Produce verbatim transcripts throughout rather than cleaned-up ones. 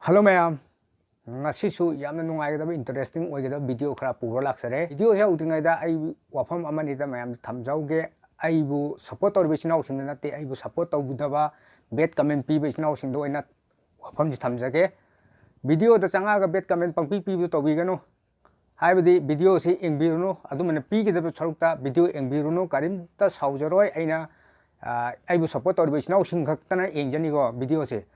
Hello ꯃꯌꯥꯝ, ꯉꯁꯤꯁꯨ ꯌꯥꯝꯅ ꯅꯨꯡꯉꯥꯏꯒꯗꯕ, interesting ꯑꯣꯏꯒꯗꯕ video ꯈꯔ ꯄꯨꯔ ꯂꯥꯛꯆꯔꯦ꯫ Videoꯁꯦ ꯍꯧꯗ꯭ꯔꯤꯉꯩꯗ ꯑꯩ ꯋꯥꯐꯝ ꯑꯃꯅꯤꯗ ꯃꯌꯥꯝꯗ ꯊꯝꯖꯍꯧꯒꯦ꯫ ꯑꯩꯕꯨ support ꯇꯧꯔꯤꯕ ꯏꯆꯤꯟ ꯏꯅꯥꯎꯁꯤꯡꯗ ꯅꯠꯇꯦ, ꯑꯩꯕꯨ support ꯇꯧꯕꯤꯗꯕ, bad comment ꯄꯤꯕ ꯏꯆꯤꯟ ꯏꯅꯥꯎꯁꯤꯡꯗ ꯑꯣꯏꯅ ꯋꯥꯐꯝꯁꯤ ꯊꯝꯖꯒꯦ꯫ Videoꯗ ꯆꯪꯉꯛꯑꯒ bad comment ꯄꯪꯄꯤ ꯄꯤꯕꯗꯨ ꯇꯧꯕꯤꯒꯅꯨ꯫ ꯍꯥꯏꯕꯗꯤ videoꯁꯤ ꯌꯦꯡꯕꯤꯔꯨꯅꯨ, ꯑꯗꯨꯃꯥꯏꯅ ꯄꯤꯒꯗꯕ ꯁꯔꯨꯛꯇ video ꯌꯦꯡꯕꯤꯔꯨꯅꯨ, ꯀꯔꯤꯝꯇ ꯁꯥꯎꯖꯔꯣꯏ꯫ ꯑꯩꯅ, ꯑ, ꯑꯩꯕꯨ support ꯇꯧꯔꯤꯕ ꯏꯆꯤꯟ ꯏꯅꯥꯎꯁꯤꯡ ꯈꯛꯇꯅ ꯌꯦꯡꯖꯅꯤꯀꯣ videoꯁꯦ꯫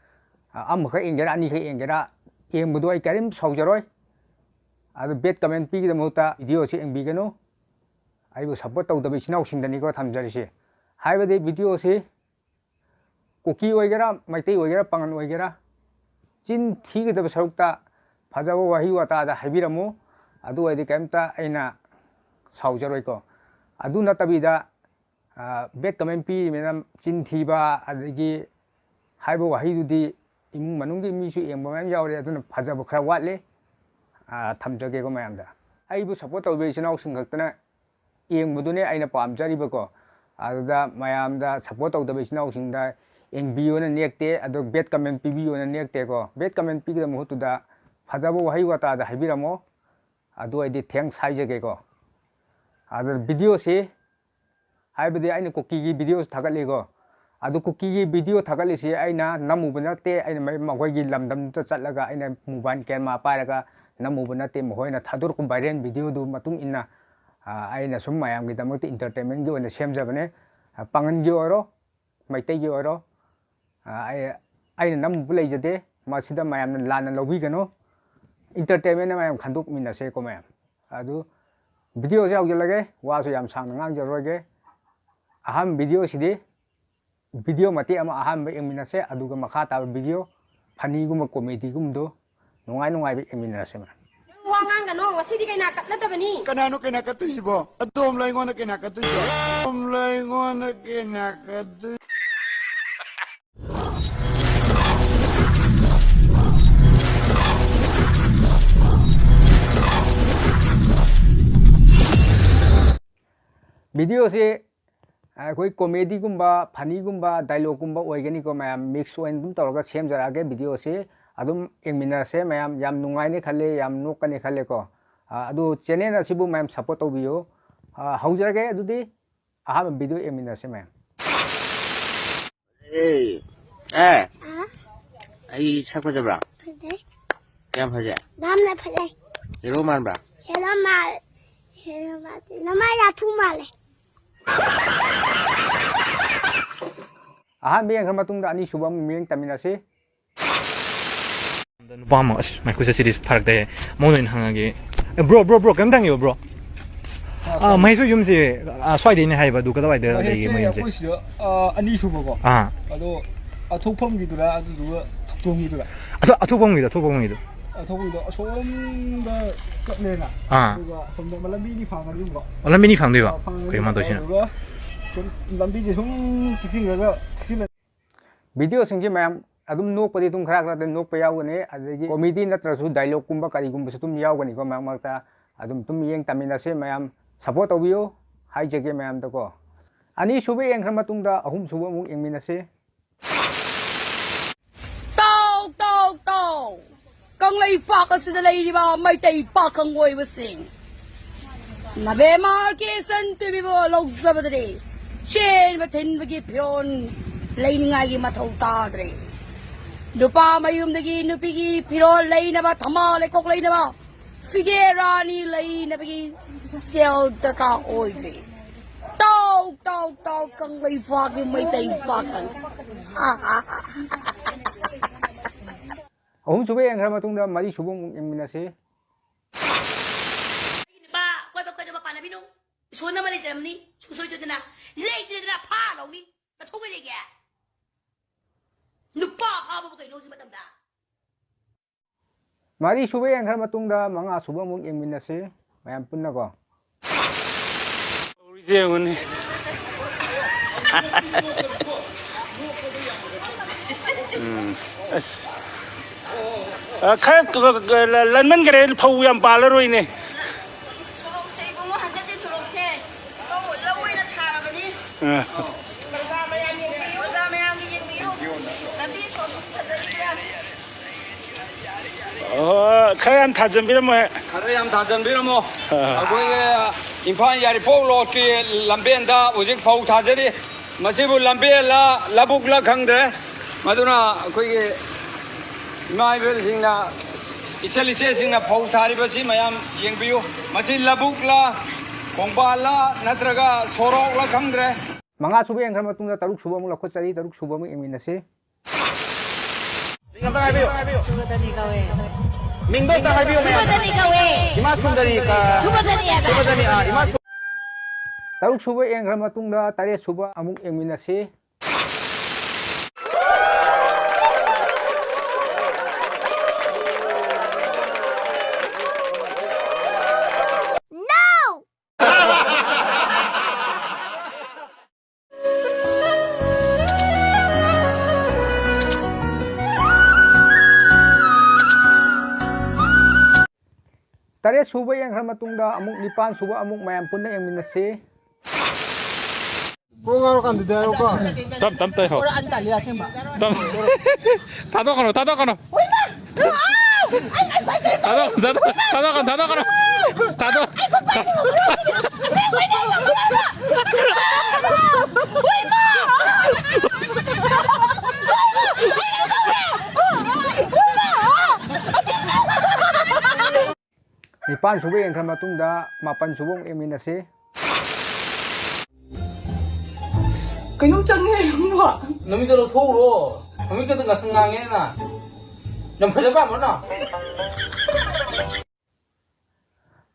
ꯑ, ꯑꯃꯈꯛ ꯌꯦꯡꯒꯦꯔꯥ, ꯑꯅꯤꯈꯛ ꯌꯦꯡꯒꯦꯔꯥ, ꯌꯦꯡꯕꯗꯣ ꯑꯩ ꯀꯔꯤꯝ ꯁꯥꯎꯖꯔꯣꯏ꯫ ꯑꯗꯨ bad comment ꯄꯤꯒꯗꯕ ꯃꯍꯨꯠꯇ videoꯁꯤ ꯌꯦꯡꯕꯤꯒꯅꯨ꯫ ꯑꯩꯕꯨ support ꯇꯧꯗꯕ ꯏꯆꯤꯟ ꯏꯅꯥꯎꯁꯤꯡꯗꯅꯤꯀꯣ ꯊꯝꯖꯔꯤꯁꯦ꯫ ꯍꯥꯏꯕꯗꯤ videoꯁꯤ ꯀꯨꯀꯤ ꯑꯣꯏꯒꯦꯔꯥ, ꯃꯩꯇꯩ ꯑꯣꯏꯒꯦꯔꯥ, ꯄꯥꯉꯟ ꯑꯣꯏꯒꯦꯔꯥ, ꯆꯤꯟ ꯊꯤꯒꯗꯕ ꯁꯔꯨꯛꯇ ꯐꯖꯕ ꯋꯥꯍꯩ ꯋꯥꯇꯥꯗ ꯍꯥꯏꯕꯤꯔꯝꯃꯨ꯫ ꯑꯗꯨ ꯑꯣꯏꯔꯗꯤ ꯀꯔꯤꯝꯇ ꯑꯩꯅ ꯁꯥꯎꯖꯔꯣꯏꯀꯣ꯫ ꯑꯗꯨ ꯅꯠꯇꯕꯤꯗ, ꯑ, bad comment ꯄꯤꯔꯤꯕꯅꯤꯅ ꯆꯤꯟ ꯊꯤꯕ, ꯑꯗꯒꯤ ꯍꯥꯏꯕ ꯋꯥꯍꯩꯗꯨꯗꯤ ꯏꯃꯨꯡ ꯃꯅꯨꯡꯒꯤ ꯃꯤꯁꯨ ꯌꯦꯡꯕ ꯃꯌꯥꯝ ꯌꯥꯎꯔꯦ, ꯑꯗꯨꯅ ꯐꯖꯕ ꯈꯔ ꯋꯥꯠꯂꯦ꯫ ꯑ, ꯊꯝꯖꯒꯦꯀꯣ ꯃꯌꯥꯝꯗ꯫ ꯑꯩꯕꯨ support ꯇꯧꯕ ꯏꯆꯤꯟ ꯏꯅꯥꯎꯁꯤꯡ ꯈꯛꯇꯅ ꯌꯦꯡꯕꯗꯨꯅꯦ ꯑꯩꯅ ꯄꯥꯝꯖꯔꯤꯕꯀꯣ꯫ ꯑꯗꯨꯗ ꯃꯌꯥꯝꯗ support ꯇꯧꯗꯕ ꯏꯆꯤꯟ ꯏꯅꯥꯎꯁꯤꯡꯗ ꯌꯦꯡꯕꯤꯌꯣꯅ ꯅꯦꯛꯇꯦ, ꯑꯗꯣ bad comment ꯄꯤꯕꯤꯌꯣꯅ ꯅꯦꯛꯇꯦꯀꯣ꯫ Bad comment ꯄꯤꯒꯗꯕ ꯃꯍꯨꯠꯇꯨꯗ ꯐꯖꯕ ꯋꯥꯍꯩ ꯋꯥꯇꯥꯗ ꯍꯥꯏꯕꯤꯔꯝꯃꯣ, ꯑꯗꯨ ꯑꯣꯏꯔꯗꯤ thanks ꯍꯥꯏꯖꯒꯦꯀꯣ꯫ ꯑꯗꯨ videoꯁꯤ, ꯍꯥꯏꯕꯗꯤ ꯑꯩꯅ ꯀꯨꯀꯤꯒꯤ video ꯊꯥꯒꯠꯂꯤꯀꯣ, ꯑꯗꯨ ꯀꯨꯀꯤꯒꯤ video ꯊꯥꯒꯠꯂꯤꯁꯤ ꯑꯩꯅ ꯅꯝꯃꯨꯕ ꯅꯠꯇꯦ, ꯑꯩꯅ ꯃ-, ꯃꯈꯣꯏꯒꯤ ꯂꯝꯗꯝꯗꯨꯗ ꯆꯠꯂꯒ ꯑꯩꯅ mobile camera ꯄꯥꯏꯔꯒ ꯅꯝꯃꯨꯕ ꯅꯠꯇꯦ, ꯃꯈꯣꯏꯅ ꯊꯥꯗꯣꯔꯛꯄ viral videoꯗꯨ ꯃꯇꯨꯡ ꯏꯟꯅ, ꯑ, ꯑꯩꯅ ꯁꯨꯝ ꯃꯌꯥꯝꯒꯤꯗꯃꯛꯇ entertainmentꯒꯤ ꯑꯣꯏꯅ ꯁꯦꯝꯖꯕꯅꯦ꯫ ꯑ, ꯄꯥꯉꯟꯒꯤ ꯑꯣꯏꯔꯣ, ꯃꯩꯇꯩꯒꯤ ꯑꯣꯏꯔꯣ, ꯑ, ꯑꯩ, ꯑꯩꯅ ꯅꯝꯃꯨꯕ ꯂꯩꯖꯗꯦ, ꯃꯁꯤꯗ ꯃꯌꯥꯝꯅ ꯂꯥꯟꯅ ꯂꯧꯕꯤꯒꯅꯨ꯫ Entertainmentꯅ ꯃꯌꯥꯝ ꯈꯟꯗꯣꯛꯃꯤꯟꯅꯁꯦꯀꯣ ꯃꯌꯥꯝ꯫ ꯑꯗꯨ videoꯁꯦ ꯍꯧꯖꯤꯜꯂꯒꯦ, ꯋꯥꯁꯨ ꯌꯥꯝ ꯁꯥꯡꯅ ꯉꯥꯡꯖꯔꯣꯏꯒꯦ꯫ ꯑꯍꯥꯟꯕ videoꯁꯤꯗꯤ video ꯃꯇꯦꯛ ꯑꯃ ꯑꯍꯥꯟꯕ ꯌꯦꯡꯃꯤꯟꯅꯁꯦ, ꯑꯗꯨꯒ ꯃꯈꯥ ꯇꯥꯕ video funnyꯒꯨꯝꯕ, comedyꯒꯨꯝꯕꯗꯣ ꯅꯨꯡꯉꯥꯏ ꯅꯨꯡꯉꯥꯏꯕ ꯌꯦꯡꯃꯤꯟꯅꯔꯁꯦ ꯃꯌꯥꯝ꯫ ꯅꯪ ꯋꯥ ꯉꯥꯡꯒꯅꯣ, ꯉꯁꯤꯗꯤ ꯀꯩꯅꯥ ꯀꯠꯅꯗꯕꯅꯤ꯫ ꯀꯅꯥꯅꯣ ꯀꯩꯅꯥ ꯀꯠꯇꯣꯏꯁꯤꯕꯣ? ꯑꯗꯣꯝꯂ ꯑꯩꯉꯣꯟꯗ ꯀꯩꯅꯥ ꯀꯠꯇꯣꯏꯁꯤꯕꯣ? ꯑꯗꯣꯝꯂ ꯑꯩꯉꯣꯟꯗ ꯀꯩꯅꯥ ꯀꯠꯇꯣꯏ? Videoꯁꯤ ꯑꯩꯈꯣꯏ comedyꯒꯨꯝꯕ, funnyꯒꯨꯝꯕ, dialogueꯀꯨꯝꯕ ꯑꯣꯏꯒꯅꯤꯀꯣ ꯃꯌꯥꯝ, mix ꯑꯣꯏꯅ ꯑꯗꯨꯝ ꯇꯧꯔꯒ ꯁꯦꯝꯖꯔꯛꯑꯒꯦ videoꯁꯤ꯫ ꯑꯗꯨꯝ ꯌꯦꯡꯃꯤꯟꯅꯔꯁꯦ ꯃꯌꯥꯝ, ꯌꯥꯝ ꯅꯨꯡꯉꯥꯏꯅꯤ ꯈꯜꯂꯤ, ꯌꯥꯝ ꯅꯣꯛꯀꯅꯤ ꯈꯜꯂꯦꯀꯣ꯫ ꯑ, ꯑꯗꯨ channel ꯑꯁꯤꯕꯨ ꯃꯌꯥꯝ support ꯇꯧꯕꯤꯌꯨ꯫ ꯑ, ꯍꯧꯖꯔꯒꯦ ꯑꯗꯨꯗꯤ꯫ ꯑꯍꯥꯟꯕ video ꯌꯦꯡꯃꯤꯟꯅꯁꯦ ꯃꯌꯥꯝ꯫ ꯑꯦ, ꯑꯦ, ꯑꯥ? ꯑꯩ ꯁꯛ ꯐꯖꯕ꯭ꯔꯥ? ꯐꯖꯩ꯫ ꯀꯌꯥꯝ ꯐꯖꯩ? ꯌꯥꯝꯅ ꯐꯖꯩ꯫ Hero ꯃꯥꯟꯕ꯭ꯔꯥ? Hero ꯃꯥꯜꯂꯦ꯫ Hero ꯃꯥꯜꯂꯦ꯫ ꯅꯃꯥꯏ ꯂꯥꯊꯨ ꯃꯥꯜꯂꯦ꯫ ꯑꯍꯥꯟꯕ ꯌꯦꯡꯈ꯭ꯔ ꯃꯇꯨꯡꯗ ꯑꯅꯤꯁꯨꯕ ꯑꯃꯨꯛ ꯃꯤꯠꯌꯦꯡ ꯇꯝꯃꯤꯟꯅꯁꯤ꯫ ꯅꯨꯄꯥ ꯑꯃ, ꯑꯁ, ꯃꯥꯏ ꯈꯨꯠꯁꯦ ꯁꯤꯗꯤ ꯐꯔꯛ ꯇꯥꯏꯍꯦ꯫ ꯃꯉꯣꯟꯗ ꯑꯣꯏꯅ ꯍꯪꯉꯒꯦ꯫ ꯑꯦ, bro, bro, bro, ꯀꯩꯝꯇ ꯍꯪꯒꯦꯕ, bro? ꯑꯥ, ꯑꯥ, ꯁꯥꯔ꯫ ꯃꯍꯦꯁ ꯍꯣꯏ ꯌꯨꯝꯁꯦ, ꯑꯥ, ꯁ꯭ꯋꯥꯏꯗꯩꯅꯦ ꯍꯥꯏꯌꯦꯕ, ꯑꯗꯨ ꯀꯗꯥꯏꯋꯥꯏꯗ ꯂꯩꯒꯦ ꯃꯍꯦꯁꯁꯦ ꯃꯣꯏ ꯌꯨꯝꯁꯦ? ꯑꯩꯈꯣꯏ ꯁꯤꯗ, ꯑꯥ, ꯑꯅꯤꯁꯨꯕꯀꯣ꯫ ꯑꯥ꯫ ꯑꯗꯣ ꯑꯊꯣꯛꯐꯝꯒꯤꯗꯨꯔꯥ, ꯑꯗꯨꯗꯨꯒ ꯊꯣꯛꯇꯣꯝꯒꯤꯗꯨꯔꯥ? ꯑꯊꯣꯛ-, ꯑꯊꯣꯛꯐꯝꯒꯤꯗꯣ, ꯑꯊꯣꯛꯐꯝꯒꯤꯗꯣ꯫ ꯑꯊꯣꯛꯐꯝꯒꯤꯗꯣ ꯑꯁꯣꯝꯗ ꯆꯠꯂꯦꯅ꯫ ꯑꯥ꯫ ꯑꯗꯨꯒ ꯑꯁꯣꯝꯗ ꯑꯃ ꯂꯝꯕꯤ ꯑꯅꯤ ꯐꯥꯡꯉꯅꯤꯕꯀꯣ꯫ ꯑꯣ, ꯂꯝꯕꯤ ꯑꯅꯤ ꯐꯥꯡꯗꯣꯏꯕ? ꯑꯥ, ꯐꯥꯡꯉꯅꯤ꯫ ꯀꯩ ꯃꯥꯟ ꯇꯧꯁꯤꯅ? ꯑꯗꯨꯒ ꯁꯨꯝ ꯂꯝꯕꯤꯁꯦ ꯁꯨꯝ ꯆꯤꯛꯁꯤꯜꯂꯒ, ꯆꯤꯛꯁꯤꯜꯂ- Videoꯁꯤꯡꯁꯤ ꯃꯌꯥꯝ ꯑꯗꯨꯝ ꯅꯣꯛꯄꯗꯤ ꯑꯗꯨꯝ ꯈꯔ ꯈꯔꯗꯤ ꯅꯣꯛꯄ ꯌꯥꯎꯒꯅꯤ, ꯑꯗꯒꯤ comedy ꯅꯠꯇ꯭ꯔꯁꯨ dialogueꯀꯨꯝꯕ ꯀꯔꯤꯒꯨꯝꯕꯁꯨ ꯑꯗꯨꯝ ꯌꯥꯎꯒꯅꯤꯀꯣ ꯃꯔꯛ ꯃꯔꯛꯇ꯫ ꯑꯗꯨꯝ, ꯑꯗꯨꯝ ꯌꯦꯡ ꯇꯥꯃꯤꯟꯅꯁꯤ ꯃꯌꯥꯝ, support ꯇꯧꯕꯤꯌꯨ ꯍꯥꯏꯖꯒꯦ ꯃꯌꯥꯝꯗꯀꯣ꯫ ꯑꯅꯤꯁꯨꯕ ꯌꯦꯡꯈ꯭ꯔ ꯃꯇꯨꯡꯗ ꯑꯍꯨꯝꯁꯨꯕ ꯑꯃꯨꯛ ꯌꯦꯡꯃꯤꯟꯅꯁꯤ꯫ ꯇꯥꯎ, ꯇꯥꯎ, ꯇꯥꯎ! ꯀꯪꯂꯩꯄꯥꯛ ꯑꯁꯤꯗ ꯂꯩꯔꯤꯕ ꯃꯩꯇꯩ ꯄꯥꯈꯪ ꯑꯣꯏꯕꯁꯤꯡ, ꯅꯕꯦꯝꯕꯔ ꯀꯦ ꯁꯟ ꯇꯤꯚꯤꯕꯨ ꯂꯧꯖꯕꯗꯗꯤ ꯆꯦꯟꯕ ꯊꯤꯟꯕꯒꯤ ꯐꯤꯔꯣꯜ ꯂꯩꯅꯤꯡꯉꯥꯏꯒꯤ ꯃꯊꯧ ꯇꯥꯗ꯭ꯔꯦ꯫ ꯅꯨꯄꯥ ꯃꯌꯨꯝꯗꯒꯤ ꯅꯨꯄꯤꯒꯤ ꯐꯤꯔꯣꯜ ꯂꯩꯅꯕ, ꯊꯝꯕꯥꯜ ꯂꯩꯈꯣꯛ ꯂꯩꯅꯕ, ꯐꯤꯒꯦ ꯔꯥꯅꯤ ꯂꯩꯅꯕꯒꯤ ꯁꯦꯜ ꯗꯔꯀꯥꯔ ꯑꯣꯏꯗ꯭ꯔꯦ꯫ ꯇꯥꯎ, ꯇꯥꯎ, ꯇꯥꯎ, ꯀꯪꯂꯩꯄꯥꯛꯀꯤ ꯃꯩꯇꯩ ꯄꯥꯈꯪ꯫ ꯑꯍꯨꯝꯁꯨꯕ ꯌꯦꯡꯈ꯭ꯔ ꯃꯇꯨꯡꯗ ꯃꯔꯤꯁꯨꯕ ꯑꯃꯨꯛ ꯌꯦꯡꯃꯤꯟꯅꯁꯤ꯫ ꯅꯨꯄꯥ ꯀꯣꯏꯕ ꯀꯣꯏꯗꯕ ꯄꯥꯟꯅꯕꯤꯅꯨ꯫ ꯏꯁꯣꯔꯅ ꯑꯃ ꯂꯩꯖꯔꯝꯅꯤ꯫ ꯁꯨꯡꯁꯣꯏ ꯁꯣꯏꯗꯅ꯫ ꯂꯩꯇ꯭ꯔꯦꯗꯅ ꯐꯥ ꯂꯧꯅꯤ꯫ ꯅꯊꯧ ꯀꯩ ꯂꯩꯒꯦ? ꯅꯨꯄꯥ ꯐꯥꯕꯕꯨ ꯀꯩꯅꯣ ꯍꯧꯖꯤꯛ ꯃꯇꯝꯗ? ꯃꯔꯤꯁꯨꯕ ꯌꯦꯡꯈ꯭ꯔ ꯃꯇꯨꯡꯗ ꯃꯉꯥꯁꯨꯕ ꯑꯃꯨꯛ ꯌꯦꯡꯃꯤꯟꯅꯁꯤ ꯃꯌꯥꯝ ꯄꯨꯟꯅꯀꯣ꯫ ꯇꯧꯔꯤꯁꯦ ꯌꯦꯡꯉꯨꯅꯦ꯫ ꯎꯝ, ꯑꯁ꯫ ꯑ, ꯈꯔ ꯀ-, ꯀ-, ꯀ-, ꯂ-, ꯂꯟꯃꯟꯈꯔꯦ, ꯐꯧ ꯌꯥꯝ ꯄꯥꯜꯂꯔꯣꯏꯅꯦ꯫ ꯁꯣꯔꯣꯛꯁꯦ ꯏꯕꯨꯡꯉꯣ, ꯍꯟꯗꯛꯀꯤ ꯁꯣꯔꯣꯛꯁꯦ ꯂꯧ, ꯂꯧ ꯑꯣꯏꯅ ꯊꯥꯔꯕꯅꯤ꯫ ꯑ꯫ ꯄ꯭ꯔꯖꯥ ꯃꯌꯥꯝ ꯌꯦꯡꯕꯤꯌꯨ, ꯄ꯭ꯔꯖꯥ ꯃꯌꯥꯝꯒꯤ ꯌꯦꯡꯕꯤꯌꯨ꯫ ꯂꯝꯕꯤ ꯁꯣꯔꯣꯛꯁꯤ ꯐꯖꯔꯤꯕ꯭ꯔꯥ? ꯑꯣ, ꯈꯔ ꯌꯥꯝ ꯊꯥꯖꯟꯕꯤꯔꯝꯃꯣꯍꯦ꯫ ꯈꯔ ꯌꯥꯝ ꯊꯥꯖꯟꯕꯤꯔꯝꯃꯣ꯫ ꯑꯥ꯫ ꯑꯩꯈꯣꯏꯒꯤ ꯏꯝꯐꯥꯜ ꯌꯥꯏꯔꯤꯄꯣꯛ ꯂꯣꯛꯀꯤ ꯂꯝꯕꯦꯟꯗ ꯍꯧꯖꯤꯛ ꯐꯧ ꯊꯥꯖꯔꯤ꯫ ꯃꯁꯤꯕꯨ ꯂꯝꯕꯦꯜꯂ ꯂꯧꯕꯨꯛꯂ ꯈꯪꯗ꯭ꯔꯦ꯫ ꯃꯗꯨꯅ ꯑꯩꯈꯣꯏꯒꯤ ꯏꯃꯥ ꯏꯕꯦꯜꯁꯤꯡꯅ, ꯏꯆꯜ ꯏꯆꯦꯁꯤꯡꯅ ꯐꯧ ꯊꯥꯔꯤꯕꯁꯤ ꯃꯌꯥꯝ ꯌꯦꯡꯕꯤꯌꯨ꯫ ꯃꯁꯤ ꯂꯧꯕꯨꯛꯂ, ꯈꯣꯡꯕꯥꯜꯂ, ꯅꯠꯇ꯭ꯔꯒ ꯁꯣꯔꯣꯛꯂ ꯈꯪꯗ꯭ꯔꯦ꯫ ꯃꯉꯥ ꯁꯨꯕ ꯌꯦꯡꯈ꯭ꯔ ꯃꯇꯨꯡꯗ ꯇꯔꯨꯛ ꯁꯨꯕ ꯑꯃꯨꯛ ꯂꯧꯈꯠꯆꯔꯤ꯫ ꯇꯔꯨꯛ ꯁꯨꯕ ꯑꯃꯨꯛ ꯌꯦꯡꯃꯤꯟꯅꯁꯤ꯫ ꯃꯤꯡ ꯑꯝꯇ ꯍꯥꯏꯕꯤꯌꯨ꯫ ꯁꯨꯕꯗꯅꯤ ꯀꯧꯋꯦ꯫ ꯃꯤꯡꯗꯣ ꯑꯝꯇ ꯍꯥꯏꯕꯤꯌꯨ, ꯃꯌꯥꯝ꯫ ꯁꯨꯕꯗꯅꯤ ꯀꯧꯋꯦ꯫ ꯏꯃꯥ ꯁꯨꯟꯗꯔꯤ, ꯑ, ꯁꯨꯕꯗꯅꯤ ꯍꯥꯏꯕ꯫ ꯁꯨꯕꯗꯅꯤ, ꯑ, ꯏꯃꯥ ꯁꯨ- ꯇꯔꯨꯛ ꯁꯨꯕ ꯌꯦꯡꯈ꯭ꯔ ꯃꯇꯨꯡꯗ ꯇꯔꯦꯠ ꯁꯨꯕ ꯑꯃꯨꯛ ꯌꯦꯡꯃꯤꯟꯅꯁꯤ꯫ ꯇꯔꯦꯠ ꯁꯨꯕ ꯌꯦꯡꯈ꯭ꯔ ꯃꯇꯨꯡꯗ ꯑꯃꯨꯛ ꯅꯤꯄꯥꯟ ꯁꯨꯕ ꯑꯃꯨꯛ ꯃꯌꯥꯝ ꯄꯨꯟꯅ ꯌꯦꯡꯃꯤꯟꯅꯁꯤ꯫ ꯀꯣꯛ ꯉꯥꯎꯔꯀꯥꯟꯗꯗꯤ ꯍꯥꯏꯔꯣꯀꯣ꯫ ꯇꯞ ꯇꯞ ꯇꯩꯍꯧ꯫ ꯇꯞ-, ꯊꯥꯗꯣꯛꯀꯅꯨ, ꯊꯥꯗꯣꯛꯀꯅꯨ꯫ ꯊꯥꯗꯣꯛ-, ꯊꯥꯗꯣꯛ-, ꯊꯥꯗꯣꯛꯀꯅꯨ, ꯊꯥꯗꯣꯛꯀꯅꯨ꯫ ꯊꯥꯗꯣꯛ-, ꯅꯤꯄꯥꯟ ꯁꯨꯕ ꯌꯦꯡꯈ꯭ꯔ ꯃꯇꯨꯡꯗ ꯃꯥꯄꯟ ꯁꯨꯕ ꯑꯃꯨꯛ ꯌꯦꯡꯃꯤꯟꯅꯁꯤ꯫ ꯀꯩꯅꯣꯝ ꯆꯪꯉꯦ ꯅꯪꯕꯣ꯫ ꯅꯃꯤꯠꯇꯣ ꯂꯧꯊꯣꯛꯎꯔꯣ꯫ ꯅꯃꯤꯠꯀꯗꯣ ꯉꯁꯪ ꯉꯥꯡꯉꯦꯅ꯫ ꯌꯥꯝ ꯐꯖꯕ ꯄꯥꯝꯕ꯭ꯔꯣ ꯅꯪ?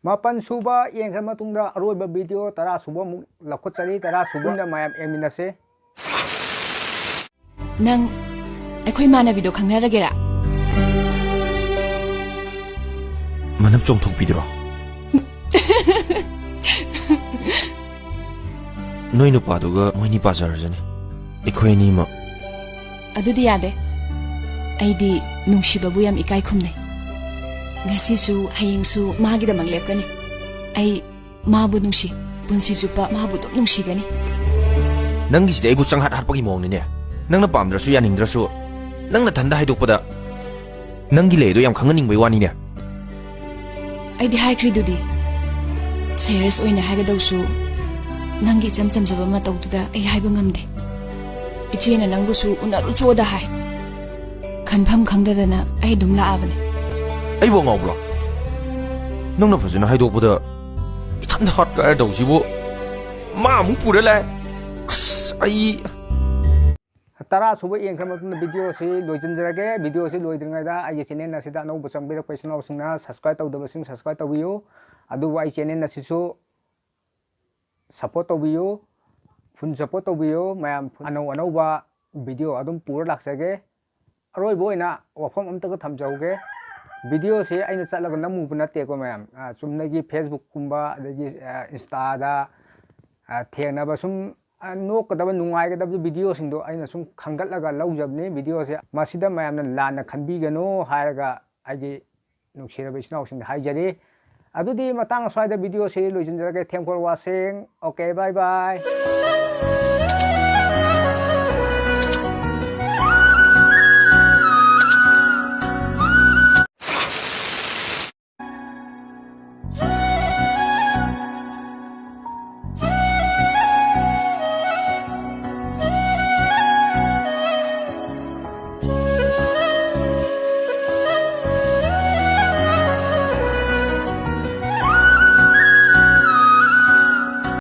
ꯃꯥꯄꯟ ꯁꯨꯕ ꯌꯦꯡꯈ꯭ꯔ ꯃꯇꯨꯡꯗ ꯑꯔꯣꯏꯕ ꯚꯤꯗꯤꯑꯣ ꯇꯔꯥ ꯁꯨꯕ ꯑꯃꯨꯛ ꯂꯧꯈꯠꯆꯔꯤ꯫ ꯇꯔꯥ ꯁꯨꯕ ꯃꯌꯥꯝ ꯌꯦꯡꯃꯤꯟꯅꯁꯤ꯫ ꯅꯪ ꯑꯩꯈꯣꯏ ꯏꯃꯥꯟꯅꯕꯤꯗꯣ ꯈꯪꯅꯔꯒꯦꯔꯥ? ꯃꯅꯞ ꯆꯣꯡꯊꯣꯛꯄꯤꯗꯨꯔꯣ? ꯅꯣꯏ ꯅꯨꯄꯥꯗꯨꯒ ꯃꯣꯏꯅꯤ ꯄꯥꯖꯔꯖꯅꯤ꯫ ꯑꯩꯈꯣꯏ ꯑꯅꯤꯃꯛ꯫ ꯑꯗꯨꯗꯤ ꯌꯥꯗꯦ꯫ ꯑꯩꯗꯤ ꯅꯨꯡꯁꯤꯕꯕꯨ ꯌꯥꯝ ꯏꯀꯥꯏ ꯈꯨꯝꯅꯩ꯫ ꯉꯁꯤꯁꯨ ꯍꯌꯦꯡꯁꯨ ꯃꯥꯒꯤꯗꯃꯛ ꯂꯦꯞꯀꯅꯤ꯫ ꯑꯩ ꯃꯥꯕꯨ ꯅꯨꯡꯁꯤ꯫ ꯄꯨꯟꯁꯤ ꯆꯨꯞꯄ ꯃꯥꯕꯨ ꯑꯗꯨꯝ ꯅꯨꯡꯁꯤꯒꯅꯤ꯫ ꯅꯪꯒꯤꯁꯤꯗꯤ ꯑꯩꯕꯨ ꯆꯪꯍꯠ ꯍꯥꯠꯄꯒꯤ ꯃꯑꯣꯡꯅꯤꯅꯦ꯫ ꯅꯪꯅ ꯄꯥꯝꯗ꯭ꯔꯁꯨ ꯌꯥꯅꯤꯡꯗ꯭ꯔꯁꯨ ꯅꯪ ꯅꯊꯟꯗ ꯍꯥꯏꯗꯣꯛꯄꯗ ꯅꯪꯒꯤ ꯂꯩ ꯑꯗꯣ ꯌꯥꯝ ꯈꯪꯍꯟꯅꯤꯡꯕꯩ ꯋꯥꯅꯤꯅꯦ꯫ ꯑꯩꯗꯤ ꯍꯥꯏꯈ꯭ꯔꯤꯗꯨꯗꯤ, ꯁꯦꯔꯤꯌꯁ ꯑꯣꯏꯅ ꯍꯥꯏꯒꯗꯧꯁꯨ ꯅꯪꯒꯤ ꯏꯆꯝ ꯆꯝꯖꯕ ꯃꯇꯧꯗꯨꯗ ꯑꯩ ꯍꯥꯏꯕ ꯉꯝꯗꯦ꯫ ꯏꯆꯦꯅ ꯅꯪꯕꯨꯁꯨ ꯎꯅꯔꯨꯆꯣꯗ ꯍꯥꯏ꯫ ꯈꯟꯐꯝ ꯈꯪꯗꯗꯅ ꯑꯩ ꯑꯗꯨꯝ ꯂꯥꯛꯑꯕꯅꯦ꯫ ꯑꯩꯕꯨ ꯉꯥꯎꯕ꯭ꯔꯣ? ꯅꯪꯅ ꯐꯖꯅ ꯍꯥꯏꯗꯣꯛꯄꯗ ꯏꯊꯟꯗ ꯍꯥꯠ ꯀꯥꯏꯔ ꯇꯧꯁꯤꯕꯨ꯫ ꯃꯥ ꯑꯃꯨꯛ ꯄꯨꯔ ꯂꯥꯛꯑꯦ꯫ ꯑꯁ, ꯑꯩ ꯇꯔꯥ ꯁꯨꯕ ꯌꯦꯡꯈ꯭ꯔ ꯃꯇꯨꯡꯗ ꯚꯤꯗꯤꯑꯣꯁꯤ ꯂꯣꯏꯁꯤꯟꯖꯔꯒꯦ꯫ ꯚꯤꯗꯤꯑꯣꯁꯤ ꯂꯣꯏꯗ꯭ꯔꯤꯉꯩꯗ ꯑꯩꯒꯤ ꯆꯦꯅꯦꯜ ꯑꯁꯤꯗ ꯑꯅꯧꯕ ꯆꯪꯕꯤꯔꯛꯄ ꯏꯆꯤꯟ ꯏꯅꯥꯎꯁꯤꯡꯅ ꯁꯕꯁꯀ꯭ꯔꯥꯏꯕ ꯇꯧꯗꯕꯁꯤꯡ ꯁꯕꯁꯀ꯭ꯔꯥꯏꯕ ꯇꯧꯕꯤꯌꯨ꯫ ꯑꯗꯨꯕꯨ ꯑꯩ ꯆꯦꯅꯦꯜ ꯑꯁꯤꯁꯨ ꯁꯞꯄꯣꯔꯠ ꯇꯧꯕꯤꯌꯨ, ꯐꯨꯜ ꯁꯞꯄꯣꯔꯠ ꯇꯧꯕꯤꯌꯨ ꯃꯌꯥꯝ꯫ ꯑꯅꯧ ꯑꯅꯧꯕ ꯚꯤꯗꯤꯑꯣ ꯑꯗꯨꯝ ꯄꯨꯔ ꯂꯥꯛꯆꯒꯦ꯫ ꯑꯔꯣꯏꯕ ꯑꯣꯏꯅ ꯋꯥꯐꯝ ꯑꯝꯇꯒ ꯊꯝꯖꯍꯧꯒꯦ꯫ ꯚꯤꯗꯤꯑꯣꯁꯦ ꯑꯩꯅ ꯆꯠꯂꯒ ꯅꯝꯃꯨꯕ ꯅꯠꯇꯦꯀꯣ ꯃꯌꯥꯝ꯫ ꯑ, ꯆꯨꯝꯅꯒꯤ ꯐꯦꯁꯕꯨꯛꯀꯨꯝꯕ ꯑꯗꯒꯤ, ꯑ, ꯏꯟꯁꯇꯥꯗ, ꯑ, ꯊꯦꯡꯅꯕ ꯁꯨꯝ, ꯑ, ꯅꯣꯛꯀꯗꯕ ꯅꯨꯡꯉꯥꯏꯒꯗꯕ ꯚꯤꯗꯤꯑꯣꯁꯤꯡꯗꯣ ꯑꯩꯅ ꯁꯨꯝ ꯈꯟꯒꯠꯂꯒ ꯂꯧꯖꯕꯅꯤ꯫ ꯚꯤꯗꯤꯑꯣꯁꯦ ꯃꯁꯤꯗ ꯃꯌꯥꯝꯅ ꯂꯥꯟꯅ ꯈꯟꯕꯤꯒꯅꯨ ꯍꯥꯏꯔꯒ ꯑꯩꯒꯤ ꯅꯨꯡꯁꯤꯔꯕ ꯏꯆꯤꯟ ꯏꯅꯥꯎꯁꯤꯡꯗ ꯍꯥꯏꯖꯔꯤ꯫ ꯑꯗꯨꯗꯤ ꯃꯇꯥꯡ ꯑꯁ꯭ꯋꯥꯏꯗ ꯚꯤꯗꯤꯑꯣꯁꯤ ꯂꯣꯏꯁꯤꯟꯖꯔꯒꯦ꯫ Thanks for watching. Okay, bye bye.